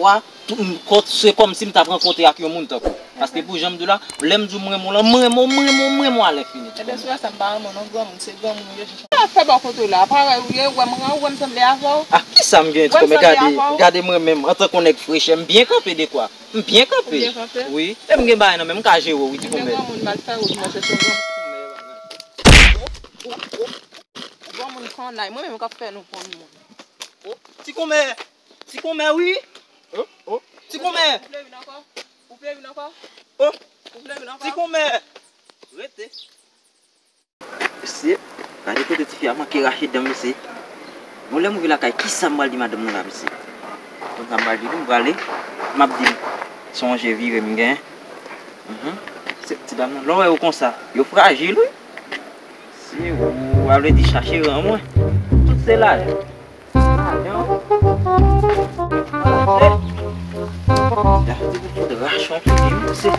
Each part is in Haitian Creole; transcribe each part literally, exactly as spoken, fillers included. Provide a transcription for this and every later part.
Wa, tou, m, kò, se kòmsi m t ap rankontre ak yon moun tankou w. Paske pou jan m di w la, lè m di w m renmen w lan, m renmen w, m renmen w, m renmen w a lenfini. Ebyen, sou sa m pa renmen w non, granmoun, se granmoun ou ye, jan sa. Sa fè bò kote w la, parèy ou ye, ou wè m gran, ou wè m sanble avè w. Ah, kisa m gen, ti kòmè, gade, gade mwen menm, antanke yon nèg frechè, m byen kanpe dekwa. M byen kanpe. Ou byen kanpe? Wi. E m gen bagay nan men m, m ka jere w, wi, ti kòmè. Ebyen, granmoun, m al fè wout, mwen chèche yon granmoun. Granmoun kannay, mwen menm k ap fè nou konn moun. Oh, ti kòmè, ti kòmè, wi. Oh, oh. Ti kòmè. Ou vle vin ankò? Ou vle vin ankò? Oh. Ou vle vin ankò? Ti kòmè. Rete. Mesye, gade kote tifi a manke rache dan, mesye. Bon, lè m rive lakay, kisa m pral di madanm nan la, mesye? Konn sa m pral di li, m prale, m ap di l, sonje vire m gen. Mhm. Se ti dam nan, lè w wè yo konsa, yo frajil, wi. Se ou, a vle di chache ran mwen. Tout se lajan. Lajan. Lajan te pou fout rache yon figi, wi, se.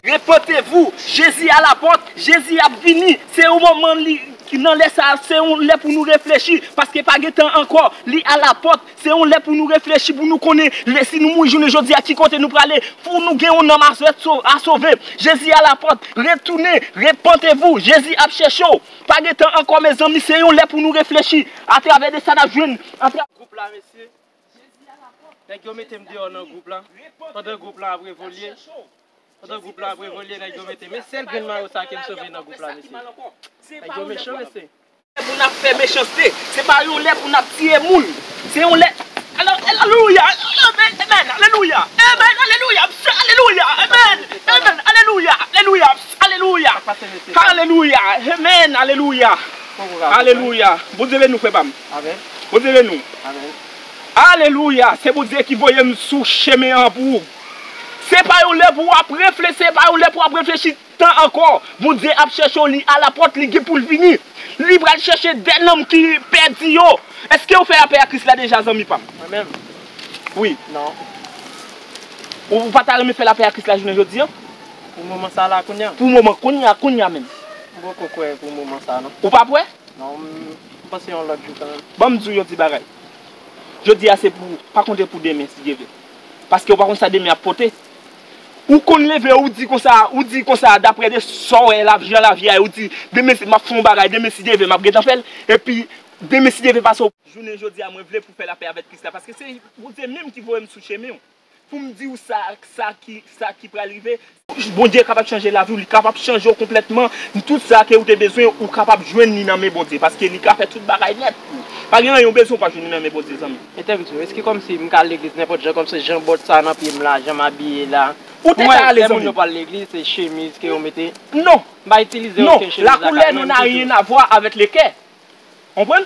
Repentez-vous, Jésus à la porte, Jezi ap vini. Se yon moman li, nan lè sa, se yon lè pou nou reflechi, paske pa gen tan ankò, li alepòt. Se yon lè pou nou reflechi, pou nou konnen, lè si nou mouri jounen jodi a, ki kote nou prale, pou nou gen yon nanm a sove, a sove. Jezi alepòt, retounen, repentez-vous, Jezi ap chèche w. Pa gen tan ankò, mezanmi, se yon lè pou nou reflechi, atravè de sa n ap jwenn, atra- Gwoup la, mesye. Nèg yo mete m deyò nan gwoup la. Pandan gwoup la ap evolye, pandan gwoup la ap evolye, nèg yo mete m. E sèl grenn mayo sa ke m sove nan gwoup la, mesye. Nèg yo mechan, mesye. Pou n ap fè mechanste, se pa yon lè pou n ap tiye moun. Se yon lè. Alò, alelouya, amèn, alelouya, amèn, alelouya, alelouya, amèn, amèn, alelouya, alelouya, alelouya, alelouya, amèn, alelouya, alelouya. Bondye beni w, frè pa m. Bondye beni w. Alelouya! Se Bondye ki voye m sou chemen an pou ou. Se pa yon lè pou w ap reflechi, se pa yon lè pou w ap reflechi tan ankò. Bondye ap chèche w, li alepòt, li gen pou l vini. Li pral chèche de nanm ki pèdi yo. Èske w fè lapè a Kris la deja, zanmi pa m? Mwen menm? Wi. Non. Ou, ou pa ta renmen fè lapè a Kris la jounen jodi a? Pou moman sa la, kounye a? Pou moman, kounye a, kounye a menm. M poko kwè pou moman sa, non. Ou pa kwè? Non, m, m panse yon lòt jou kanmenm. Ban m di w yon ti bagay. Jodi a se pou, pa konte pou demen, si Dye vle. Paske w pa konn sa demen ap pote. Ou konn leve, ou di konsa, ou di konsa, daprè de sa w wè, la, jan lavi a ye, ou di, demen se, m ap fè yon bagay, demen, si Dye vle, m ap gentan fè l. Epi, demen, si Dye vle, pase w. Jounen jodi a, mwen vle pou fè lapè avèk Kris la, paske se Bondye menm ki voye m sou chemen w. Pou m di w sa, sa ki, sa ki pral rive. Bondye kapab chanje lavi w, li kapab chanje w konplètman. Tout sa ke ou te bezwen, ou kapab jwenn li nan men Bondye, paske li ka fè tout bagay nèt pou ou. Pa gen anyen ou bezwen ou pa jwenn li nan men Bondye, zanmi. Entèvyou, èske kòmsi m ka al legliz nenpòt jan, kòmsi jan bòt sa nan pye m la, jan m abiye la? Ou te ka ale, zanmi. Ou wè, lè moun yo pral legliz, se chemiz ke yo mete. Non. M pa itilize okenn chemiz lakay mwen ditou. Non, la couleur n'en a rien à voir avec le cœur. Konprann?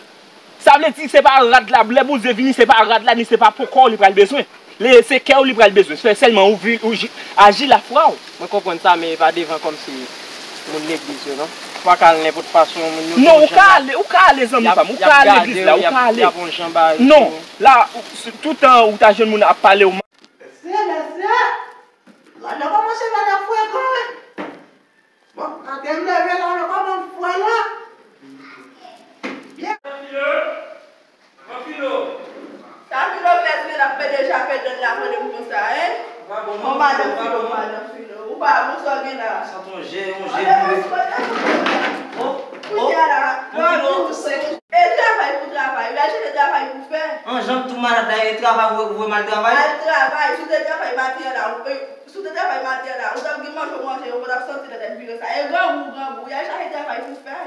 Sa vle di se pa rad la, lè Bondye vini, se pa rad la, ni se pa po kò w li pral bezwen. Li, se kè w li pral bezwen. Se sèlman ou vi-, ou ji-, aji lafwa w. Mwen konprann sa, men e pa devan kòmsi moun legliz yo, non. Ou pa ka al nenpòt fason, moun yo. Non, ou ka ale, ou ka ale, zanmi pa m, ou ka al legliz la, ou ka ale. Y ap, y ap on jan ba yo. Non, la, ou, si, toutan ou ta jwenn moun ap pale w mal. Mesye, mesye, lòt la kòmanse vin ap frekan, wi. Bon, maten m leve la, nou kòman m fè la? Byen. Sa Filo fè, l ap pede chapèt dan l la, tande m konsa, en? Bon, madan Filo, madan Filo. Ou pa bon, sa w gen la? Santi yon je, yon je. Kounye a la, bon, Filo, se e travay pou travay, li al chèche travay pou fè. An, jan tou malad la, e travay ou, ou voye m al travay? Al travay, si w te travay maten an la, ou, si w te travay maten an la, ou t ap gen manje w manje, ou pa t ap santi nan tèt vire sa. E grangou, grangou, y al chache travay pou fè.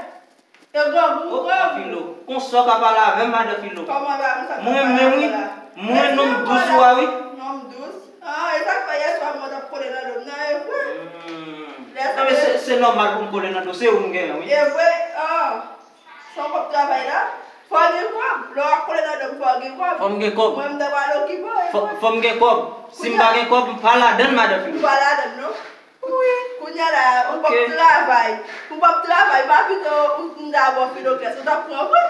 E grangou, grangou. Filo, konsa w ka pale avè m, madan Filo? Kòman w pa konsa? Mwen menm, wi. Mwen, nonm dous ou a, wi. Nonm dous? Ah, e sa k fè yèswa mwen t ap kole nan do m nan, e vre. Hmm. Non, men se, se nòmal pou m kole nan do, se ou m genyen, wi. E vre? Ah. San w p ap travay la, fò w gen kòb. Lè w ap kole nan do m, fò w gen kòb. Fò m gen kòb. Mwen, m ta pral okipe w, e vre. Fò, fò m gen kòb. Si m pa gen kòb, m pa ladann, madan Filo. Ou pa ladann, non? Wi. Kounye a la, ou p ap travay. Ou p ap travay, pa pito ou, m ta ba w Filo kès, ou t ap pran vre.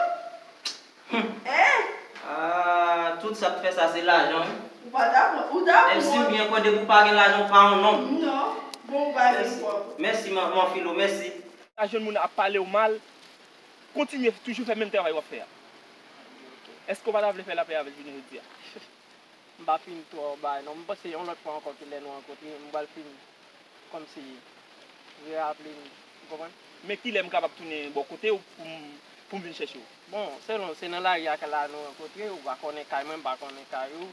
Hein? Ah, tout sa k fè sa, se lajan, wi. Ou pa ta pran, ou ta pran. Menm si m byen kwè, depi w pa gen lajan, w pa yon nonm. Non. Bon, ou pa gen kòb. Mèsi, man, man Filo, mèsi. Pa jwenn moun ap pale w mal, kontinye toujou fè menm travay w ap fè a. Èske w pa ta vle fè lapè avè l jounen jodi a? M pa fin twò bay non. M panse yon lòt fwa ankò ki lè nou rankontre, m pral fin kòmsi reraple m, ou konprann? Men kilè m kapab tounen bò kote w pou m pou m vin chèche w? Bon, selon, se nan lari a la nou rankontre, ou pa konnen kay mwen, m pa konnen kay ou.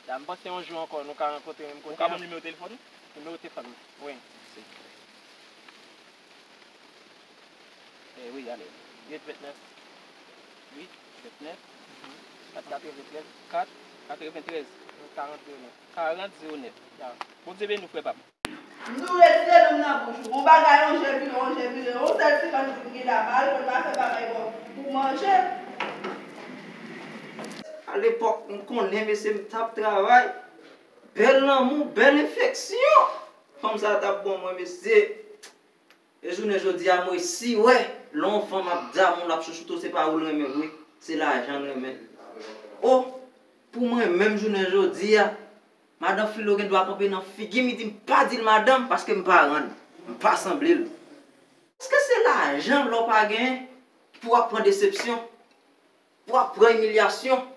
Da m panse yon jou ankò nou ka rankontre menm kote a. Ou ka ban m nimewo telefòn ou? Nimewo telefòn mwen? Wi. Se. Eh wi, ale. Uit vennèf. Uit vennèf. Kat katreventrèz. Kat katreventrèz. Karant zewo nèf. Karant zewo nèf. Ya. Bondye beni w, frè pa m. M tou retire non m nan bouch ou. Yon bagay yon je vire, yon je vire, yon sèl ti kanniz m gen la, m al pran m al fè bagay pou, pou manje. Alepòk, m konnen, mesye, m t ap travay. Bèl lanmou, bèl enfeksyon. Fanm sa a t ap bon mwen, mesye. E jounen jodi a, m resi wè, lè yon fanm ap damou l, ap chouchoute w, se pa ou l renmen vre, se lajan l renmen. O, pou mwen menm jounen jodi a, madan Filo gen dwa kanpe nan figi m, li di m pa di l madanm paske m pa rann, m pa sanble l. Èske se lajan lè w pa genyen pou w ap pran desepsyon, pou w ap pran imilyasyon?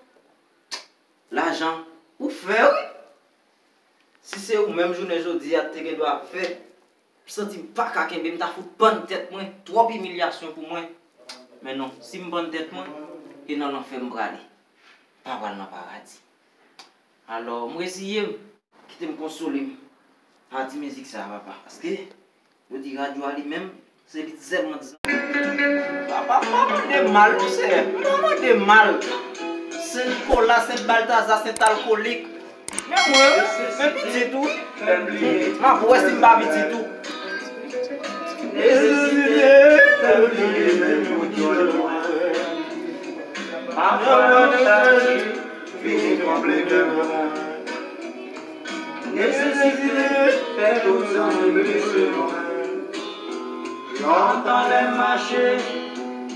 Lajan pou fè wi. Si se ou menm jounen jodi a te gen dwa ap fè, m santi m pa ka kenbe, m ta fout pann tèt mwen, twòp imilyasyon pou mwen. Men non, si m pann tèt mwen, e nan lanfè m prale. M pa pral nan paradi. Alò, m reziye m, kite m konsole m pa ti mizik sa a, papa. Paske, yo di radyo a li menm, se li sèlman di sa. Papa, m pa mande mal, non, Seyè. M pa mande mal. Sen Nikola, Sen Baltaza, Sen Alkolik. Men mwen, wi, men pitit, wi. M ap wè si m pa pitit, wi. Nesesite fè m bliye menm yon djòl mwen. Pafwa nòstalji vini twonpe kè mwen. Nesesite fè tout zanmi blese mwen. Lontan lè m mache,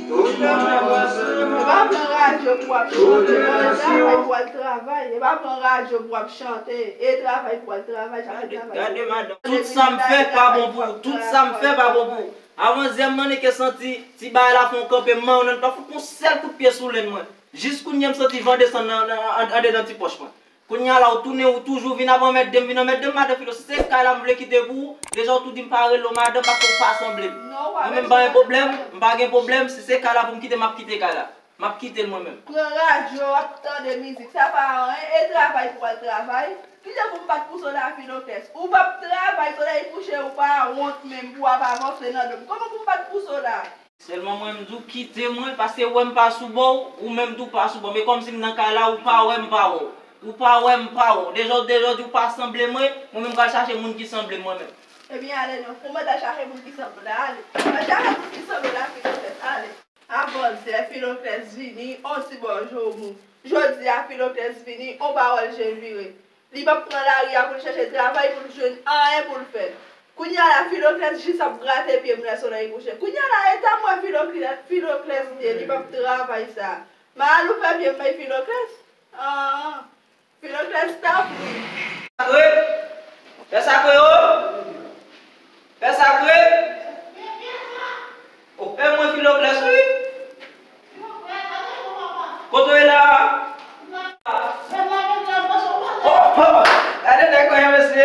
tout moun ap panse mwen. E pa pran radyo pou w ap chante, e travay pou w al travay. E pa pran radyo pou w ap chante, e travay pou w al travay, chante, travay. Gade madanm, tout sa m fè pa bon pou ou, tout sa m fè pa bon pou ou. Avan zyè m mannike santi ti bagay la fè yon kanpe m mawonn, pa fout yon sèl kout pye sou lenn mwen. Jis kounye a m santi van desann nan, nan, an, andedan ti pòch mwen. Kounye a la ou tounen ou toujou vin ap anmède m, vin anmède m, madan Filo, si se kay la m vle kite pou ou, deja ou tou di m pa rele w madanm paske ou pa sanble m. Mwen menm m pa gen pwoblèm, m pa gen pwoblèm, si se kay la pou m kite m ap kite kay la. M ap kite l mwen menm. Pran radyo, w ap tande mizik, sa pa anyen, e travay pou w al travay. Kilè pou m pa t pouse w la Filokles? Ou p ap travay, solèy kouche, ou pa wont menm pou w ap avanse nan do m. Kòman pou m pa t pouse w la? Sèlman mwen m di w kite mwen, paske ou wè m pa sou bò w, ou menm tou pa sou bò m. E kòmsi m nan kay la, ou pa wè m pa wè w. Ou pa wè m pa wè w. Deja, deja w di w pa sanble mwen, mwen menm m pral chache moun ki sanble m mwen menm. Ebyen ale non, kòman w al chache moun ki sanble w la, ale. Al chache moun ki sanble w la, Filokles, ale. Avan yè, Filokles vini, on ti bò joumou. Jodi a, Filokles vini, on pawòl je vire. Li p ap pran lari a pou l chèche travay pou l jwenn anyen pou l fè. Kounye a la, Filokles jis ap grate pye m lè solèy kouche. Kounye a la, eta m wè Filokles, Filokles ye, li p ap travay sa. M a al ouvè pye m bay Filokles. An, Filokles t ap ri. Sakre! Pè Sakre o! Pè Sakre! O, e mwen Filokles wi! Kote w ye la a? O, o, gade nèg mwen an mesye.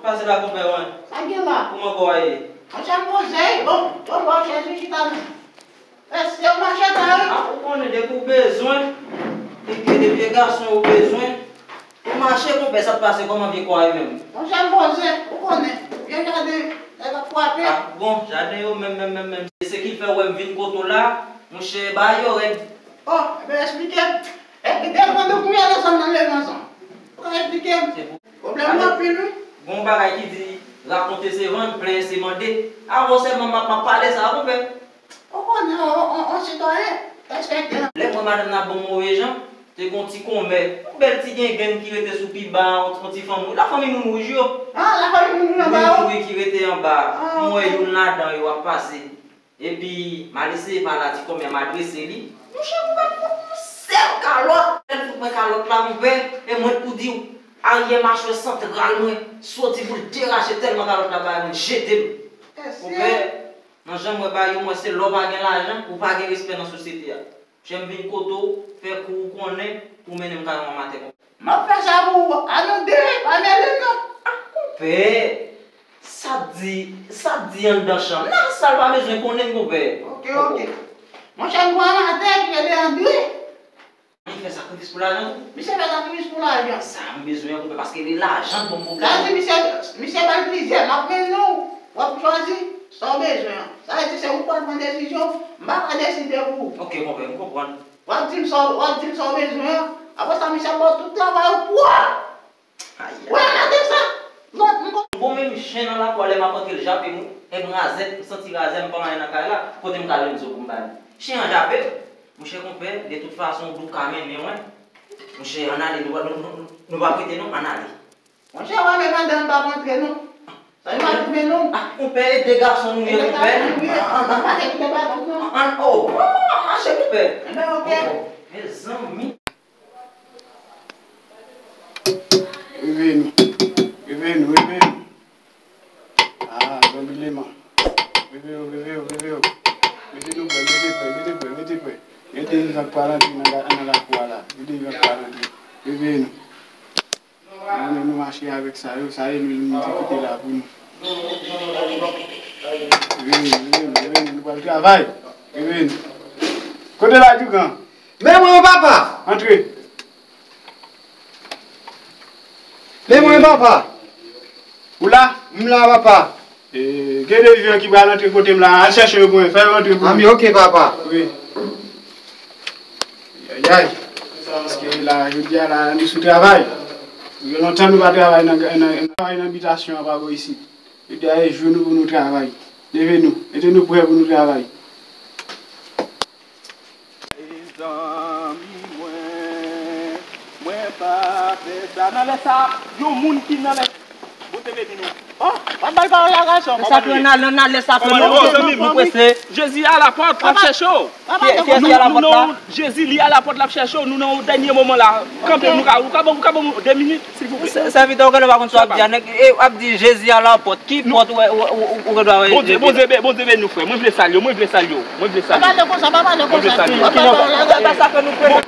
Pase la konpè mwen. Sa gen la? Kòman kò a ye? Monchè m poze wi. Bon, bon, bon, chèz wi chita non. Mesye, w mache ta wi. A, ou konnen depi w bezwen, depi, depi e gason ou bezwen, ou mache konpè, sa k pase, kòman vye kò a ye menm? Monchè m poze, ou konnen, vye jaden, nèg ap kwape. A, bon, jaden yo menm, menm, menm, menm. Se ki fè w wè m vin kote w la, monchè, bagay yo rèd. O, ebyen esplike m. Esplike m, pandan w konbyen desann nan levansan. Ou ka esplike m? Pwoblèm nan anpil wi. Gon bagay ki di, rakonte se vann, plenyen se mande. Avan w sèlman m ap, m ap pale sa, konpè. Ou konnen, on, on, on sitwayen respekte. Lè m wè madanm nan ap ban m move jan, te gon ti konmè, yon bèl ti gengenn ki rete sou pi ba a, yon, yon ti fanm wouj. Lafanmi moun wouj yo. A, lafanmi moun wouj anba yo. Moun wouj wi ki rete anba a. A, m wè youn ladan yo ap pase. Epi, m al eseye pale a ti konmè, m adrese li. Monchè, konmè fout mwen sèl kalòt. Lè l fout mwen kalòt la, konpè, e mwen t pou di w, aryè machwè santral mwen soti pou l derache tèlman kalòt la bay mwen, jete m. Konpè, nan jan m wè bagay yo, m wè se lè w pa gen lajan, ou pa gen respè nan sosyete a. Monchè, m vin kote w, fè kou ou konnen, pou w mennen m kay manman tè konpè. M ap fè sa pou ou, an nou de, pa mele non. Ah, konpè, sa di, sa di anndan chanm nan, sa l pa bezwen konnen, konpè. Ok, ok. Monchè, nou pran atè ki rele André. Li fè sakrifis pou lajan tou. Misye fè sakrifis pou lajan. Sa m bezwen an, konpè, paske li lajan k ban m pwoblèm. Sa di misye, misye ba l plizyè, m ap mennen w. W ap chwazi sa w bezwen an. Sa vle di se ou k pral pran desizyon, m pa ka deside pou ou. Ok, konpè, m konprann. W ap di m sa, w ap di m sa w bezwen an. Apre sa, misye ap ba w tout travay ou pwa. Ayayay. Wè, gade sa. Non, m kon- Bon, menm chen nan lakwa, lè m ap antre, l jape m, wi. E m razèt, m santi razè, m pa anyen nan kay la. Kote m ka jwenn zo pou m ba li? Chen an jape m. Monchè konpè, de tout fason, ou ka mennen, wi. Monchè, ann ale, nou, nou, nou, nou pa prete non, ann ale. Monchè, wè, men madanm pa rantre non. Sa yo pa tounen non. Ah, konpè, e de gason nou ye, konpè. Ann, ann, ann, ann, oh, oh, mache, konpè. Enben, ok. Oh, oh, mezanmi. Reve nou. Reve nou, reve nou. Ah, zonbi leman. Reve yo, reve yo, reve yo. Mete nou prè, mete prè, mete prè, mete prè. Gen de vivant pral antre nan la, nan lakou a la. Gen de vivant pral antre. Reve nou. Nou, nou, nou mache avèk sa yo, sa e lwil nou te kite la pou nou. Reve nou, reve nou, reve nou, nou pral travay. Reve nou. Kote la, Djougan? Men mwen, papa! Antre. Men mwen, papa! Ou la? M la, papa. E, gen de vyan ki pral antre kote m la. Al chèche yo pou mwen. Fè yo antre pou mwen. Anben, ok, papa. Wi. Ayayay. Paske la, jodi a la, nou sou travay. Gen lontan nou pa travay nan, nan, nan, travay nan bitasyon an pa bò isit. Jodi a, e jou nou pou nou travay. Leve nou. Mete nou prè pou nou travay. Mezanmi, mwen, mwen pa fè sa. Nan lè sa, yon moun ki nan lè. Bondye beni nou. Oh, pa bay pawòl la, gason. Sa fè nan, nan, nan lè sa fè nou, nou prese. Jezi a la pòt, l ap chèche w. Kiyès ki a la pòt la? Jezi, li a la pòt, l ap chèche w. Nou nan yon dènye moman la. Kanpe, nou ka, ou ka ban, ou ka ban de minit, silvouplè. Sèvitè, ou genlè pa konn sa w ap di a, nèg, e, w ap di Jezi a la pòt. Ki pòt ou wè, ou, ou, ou, ou dwe wè Bondye, Bondye be-, Bondye beni w, frè. Mwen vle salye w, mwen vle salye w, mwen vle salye w. Pa pale konsa, pa pale konsa. Mwen vle salye w. Pa pale konsa.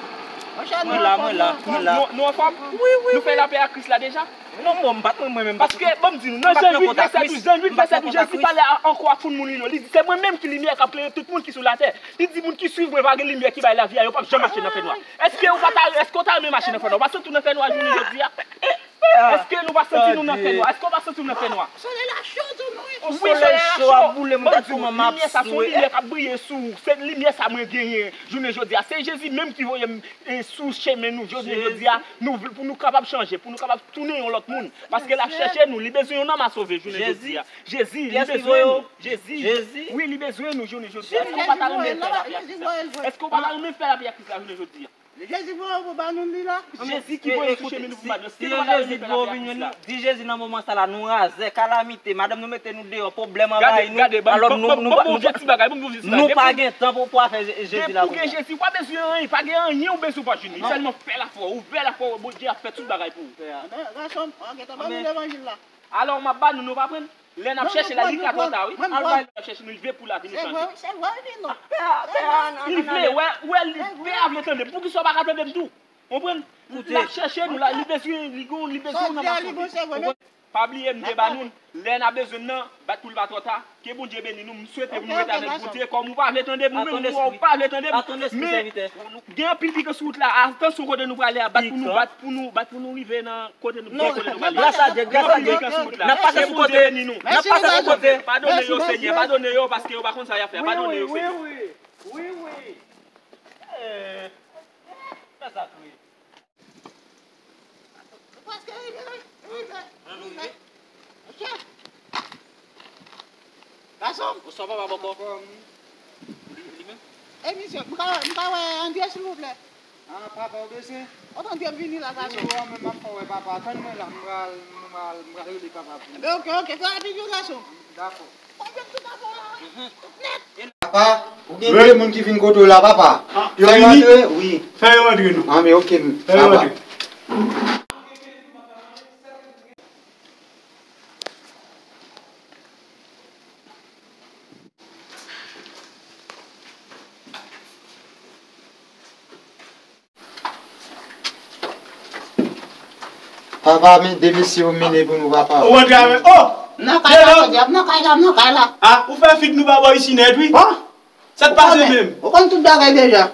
Mwen la, mwen la, mwen la. Nou, nou, nou anfòm? Wi, wi, wi. Nou fè lapè ak Kris la deja? Non, bon, m pa t mwen, mwen menm. Paske, ban m di nou, nan Jan uit vèsè douz, Jan uit vèsè douz, Jezi pale a-, ankò ak foul moun li yo. Li di, se mwen menm ki limyè k ap klere tout moun ki sou latè. Li di, moun ki swiv mwen va gen limyè ki bay lavi a, yo p ap janm mache nan fènwa. Èske ou pa ta, èske w ta renmen mache nan fènwa? Ou pa santi w nan fènwa jounen jodi a? Èske nou pa santi nou nan fènwa? Èske w pa santi w nan fènwa? Solèy la cho tou, non? Wi, solèy la cho. Limyè sa, se yon limyè k ap briye sou ou. Se limyè sa mwen genyen jounen jodi a. Se Jezi menm ki voye m, e, sou chemen nou jounen jodi a. Nou, pou nou kapab chanje, pou nou kapab tounen yon lòt moun. Paske l ap chèche nou, li bezwen yon nanm a sove jounen jodi a. Jezi, li bezwen nou. Jezi. Wi, li bezwen nou jounen jodi a. Èske w pa ta renmen fè lapè ak Kris la? Èske w pa ta renmen fè lapè ak Kris la jounen jodi a? Jezi voye w pou ba nou li la. Jezi ki voye m sou chemen nou pou m ba nou. Si Jezi voye w vin jwenn nou, di Jezi nan moman sa la, nou razè, kalamite, madanm nou mete nou deyò, pwoblèm anvayi nou, alò nou, nou, nou, nou pa gen tan pou, pou afè Je-, Jezi la kounye a. Depi w gen Jezi, w pa bezwen anyen, pa gen anyen ou bezwen ou pa jwenn li. Sèlman fè lafwa, ouvè lafwa, Bondye ap fè tout bagay pou ou. Gason m, an gentan ban nou levanjil la. Alò, m ap ba nou, nou pa pran. Lè n ap chèche la, li ka twò ta, wi. Al bay lè n ap chèche nou, li vle pou lavi nou chanje. Se vre, se vre, wi, non. Li vle, wè, wè, li, pè a vle tande m. Poukisa w pa ka tande m tou? Konprann? L ap chèche nou la, li bezwen, li gon, li bezwen yon nanm a sove. Pa bliye, m te ba nou, lè n ap bezwen nan, bat pou l pa twò ta. Ke Bondye beni nou, m swete pou nou rete avèk Bondye. Kòm ou pa vle tande m, ou menm ou pa vle tande m. Men, gen anpil pikan sou wout la. Atansyon kote nou prale a, bat pou nou, bat pou nou, bat pou nou rive nan kote nou, kote nou prale. Gras a Dye, gras a Dye. N ap pase sou kote. N ap pase sou kote. Padone yo, Senyè, padone yo, paske yo pa konn sa y ap fè. Padone yo, Senyè. Wi, wi. Wi, wi. Eh, fè sa tou. Nou prèske rive, wi. Nou rive. Nou rive. Ok. Gason. Bonswa, papa Bòkò. Li, li menm? E misye, m ka, m ka wè André, silvouplè? Ah, papa, ou bezwen? Kote André vini la, gason? Wi, wi, men m ap fè w wè papa. Tann mwen la, m pral, m pral, m pral rele papa pou ou. Enben, ok, ok. Fè rapid, wi, gason. Dakò. Papa, ou gen de moun ki vin kote w la, papa. Fè yo antre, wi. Fè yo antre, non. Anben, ok, papa. Papa, men de mesye yo mennen pou nou, papa. Ou rantre avè, oh! M nan kay la, jodi a, m nan kay la, m nan kay la. Ah, ou fè fit nou pa bò isi nèt, wi. Bon, Sa t pase menm? Ou konn tout bagay deja.